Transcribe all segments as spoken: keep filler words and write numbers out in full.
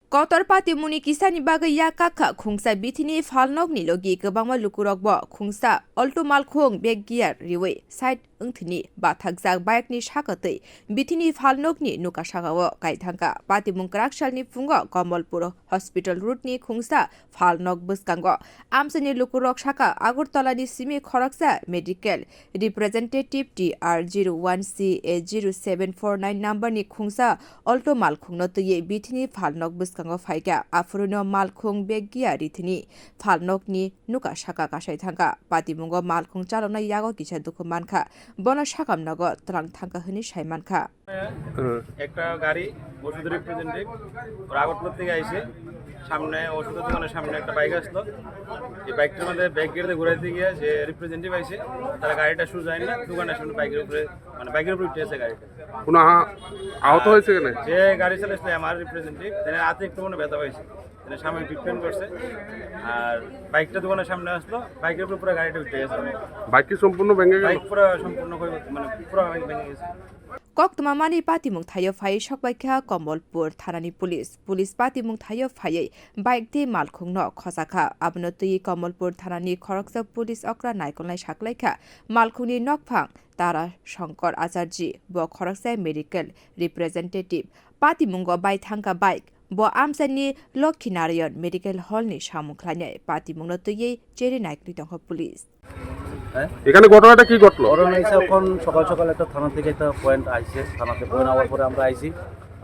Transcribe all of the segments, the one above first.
Kotor patimungni kisani bagwi yak kakha khungsa bithini phalnokni logi kwbangma lukurokbo khungsa Alto malkhung bag gear riwi side wngthini bathakjak bike ni saka twi bithini phalnokni nuka sakao kaithangkha. Patimung kwraksalni phungo Komolpur Hospital Road ni khungsa phalnok bwskango amchaini lukurok saka Agartala ni simi khoroksa medical representative T R zero one C A zero seven four nine number ni khungsa Alto malkhungno twiwi bithini phalnok bwskango phaikha. Aphuru no malkhung bag gear rithini phalnokni nuka saka kasai thangkha. Patimungo malkhung chaloknai yago kisa dukhu mankha. Bono sakam nogo twlang thangkha hwnwi sai mankha. একটা গাড়ি ওষুধের রিপ্রেজেন্টেটিভ ওরা আগরতলা থেকে আইছে। সামনে ওষুধের দোকানের সামনে একটা বাইক আসলো। এই বাইকটার মধ্যে ব্যাক গিয়ার দিয়ে ঘুরাইতে গিয়ে যে রিপ্রেজেন্টেটিভ আইছে, তারা গাড়িটা সোজা আইন না দোকানের সামনে বাইকের উপরে, মানে বাইকের উপরে উঠে আছে গাড়িটা। কোনো আহ-, আহত হয়েছে কেন? যে গাড়ি চালাইছিল আমার রিপ্রেজেন্টেটিভ, তার হাতে একটু মনে ব্যথা পাইছে, তাহলে সামনে ট্রিটমেন্ট করছে। আর বাইকটা দোকানের সামনে আসলো, বাইকের উপরে পুরো গাড়িটা উঠে গেছে। বাইক কি সম্পূর্ণ ভেঙে গেল? বাইক পুরো সম্পূর্ণ ক্ষয়-, মানে পুরো ভেঙে গেছে। Koktwma manwi patimung thaio phaiwi sokbaikha Komolpur thanani police. Police patimung thaio phaiwi bike tei malkhungno khosakha. Abono twiwi Komolpur thanani khoroksa police okra naikolnai saklaikha malkhungni nokphang Tara Shankar Acharji, bo khoroksa medical representative. Patimungo bai thangkha bike. Bo amchaini Lokhi Narayan Medical Hall ni samung khlainai. Patimungno twiwi cheri naikli tongkha police. হ্যাঁ? এখানে ঘটনাটা কি ঘটলো? ঘটনা হয়েছে এখন সকাল সকাল একটা থানা থেকে একটা পয়েন্ট আইছে, থানাতে পয়েন্ট আওয়ার পরে আমরা আইছি,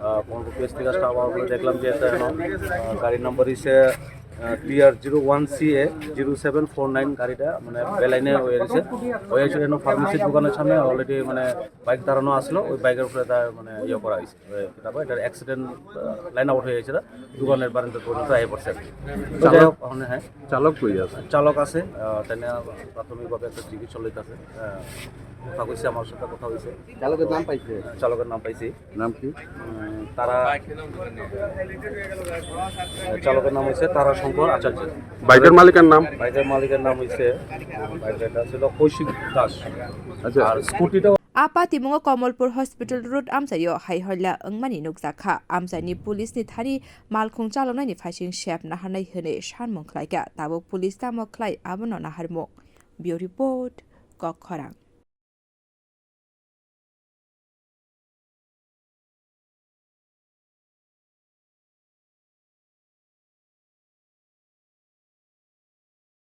আহ, কোন কেস থেকে আসতে আওয়ার পরে দেখলাম যে একটা, আহ, গাড়ির নাম্বার হইছে, আহ, T R zero one C A zero seven four nine গাড়িটা মানে বেলাইনে হয়ে গেছে, হয়ে গেছে এখানে ফার্মেসির দোকানের সামনে অলরেডি মানে বাইক দাঁড়ানো আসলো, ওই বাইকের উপরে তার মানে ইয়ে করা হয়েছে। এ, কিতা কয়, এটার অ্যাক্সিডেন্ট, আহ, লাইন আউট হয়ে গেছে, দোকানের বারান্দা পর্যন্ত আই পড়ছে। তো চালক, যাই হোক, ওখানে, হ্যাঁ। চালক কই আছে? চালক আছে, আহ, তাই না, প্রাথমিকভাবে একটা জিজ্ঞেস চলিত আছে। আহ, কথা কইছে, আমার সাথে কথা হইছে। চালকের নাম পাইছে? চালকের নাম পাইছি। নাম কি? উম, তারা, চালকের নাম হইছে তারা শঙ্কর আচার্য। বাইকের মালিকের নাম? বাইকের মালিকের নাম হইছে, বাইকের এটা ছিল কৌশিক দাস। আচ্ছা। আর স্কুটিটা A patimungo Komolpur Hospital Road amchaio hai hoila wngmani nukjakha. Amchaini police ni thani malkhung chaloknaini phaising sep naharnai hwnwi sanmung khlaikha. Tabuk police tamo khlai abono naharmung. Bureau Report, Kokkhorang.